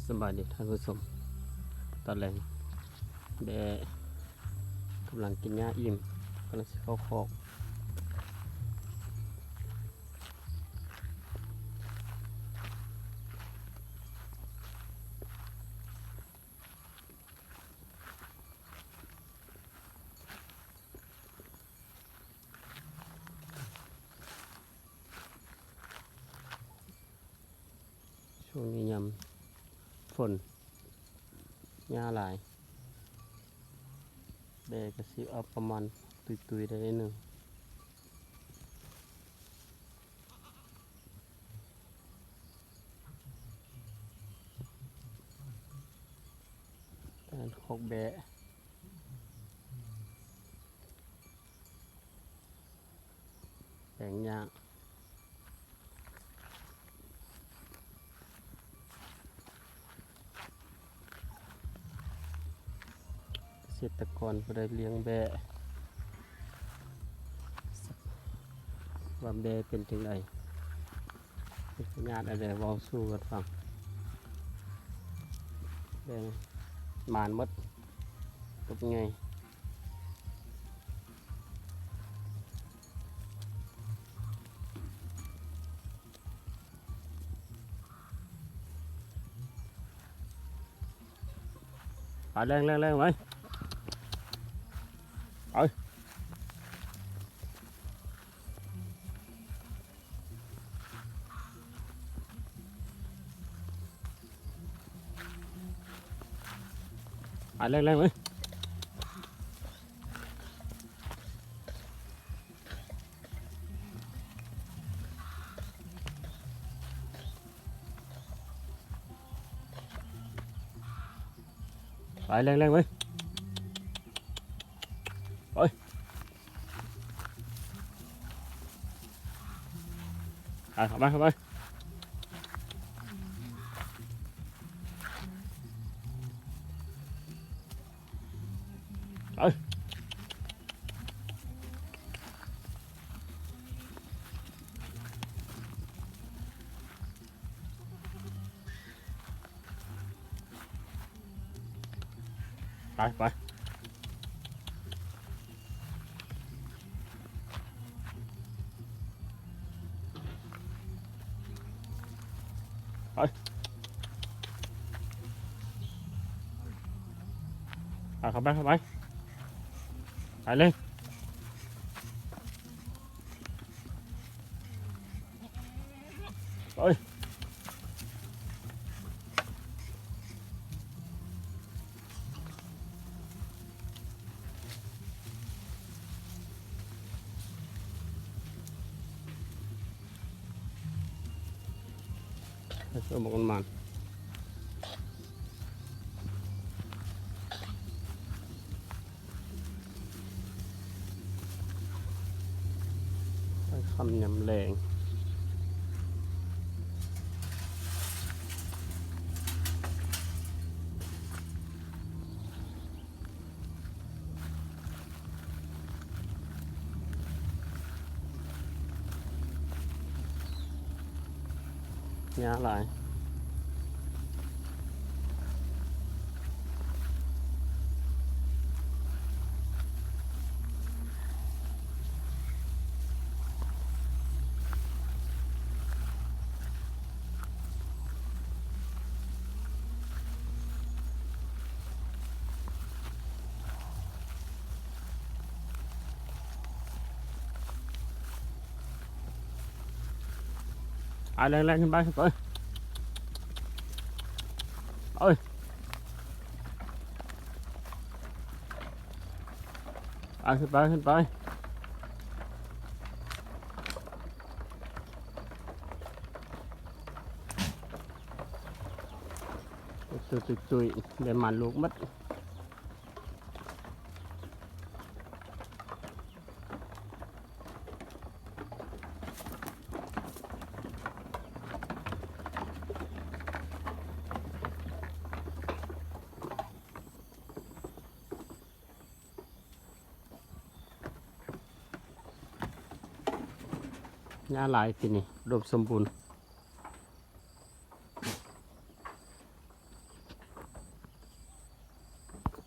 ສະບາຍດີທ່ານຜູ້ຊົມ, ຕອນແລງແບ້ກຳລັງກິນຫຍ້າອີ່ມ, ກຳລັງຊິເຂົ້າຄອກ. ຊ່ວງນີ້ຍາມຝົນ ຫຍ້າຫຼາຍ, ແບ້ກະຊິເອົາປະມານຕຸຍໆໄດ້ໜ້ອຍໜຶ່ງ. ແຕ່ຄອກແບ້ ແປງຫຍ້າ. ກະເສດຕະກອນຜູ້ໃດລ້ຽງແບ້ ວ່າແບ້ເປັນຈັ່ງໃດ ເປັນພະຍາດອັນໃດ ເວົ້າສູ່ກັນຟັງ. ແບ້ມານໝົດ ຕົວໃຫຍ່. ໄປ ແລ່ນ ແລ່ນ ແລ່ນ ໄປ ໄປ. ໄປ ແລ່ນ ແລ່ນ ເວີຍ. ໄປ ແລ່ນ ແລ່ນ ເວີຍ. ໄປ ໄປ ເຂົ້າໄປ ເຂົ້າໄປ. ໄປ ໄປ ໄປ ໄປ ເຂົ້າໄປ ເຂົ້າໄປ ໄປເລີຍ. ເອີຍ ໃຫ້ເຊື່ອໝົກມັນມາ. ໄປຄ່ຳຍາມແລງ. ຫຍ້າຫຼາຍ. ໄປ ແລ່ນໆ ຂຶ້ນໄປ ຂຶ້ນໄປ ເອີຍ ໄປ ຂຶ້ນໄປ ຂຶ້ນໄປ. ໂອ້ ຕຸ້ຍໆ ໄດ້ມາລູກໝົດ. ຫຍ້າຫຼາຍປີນີ້ ອຸດົມສົມບູນ.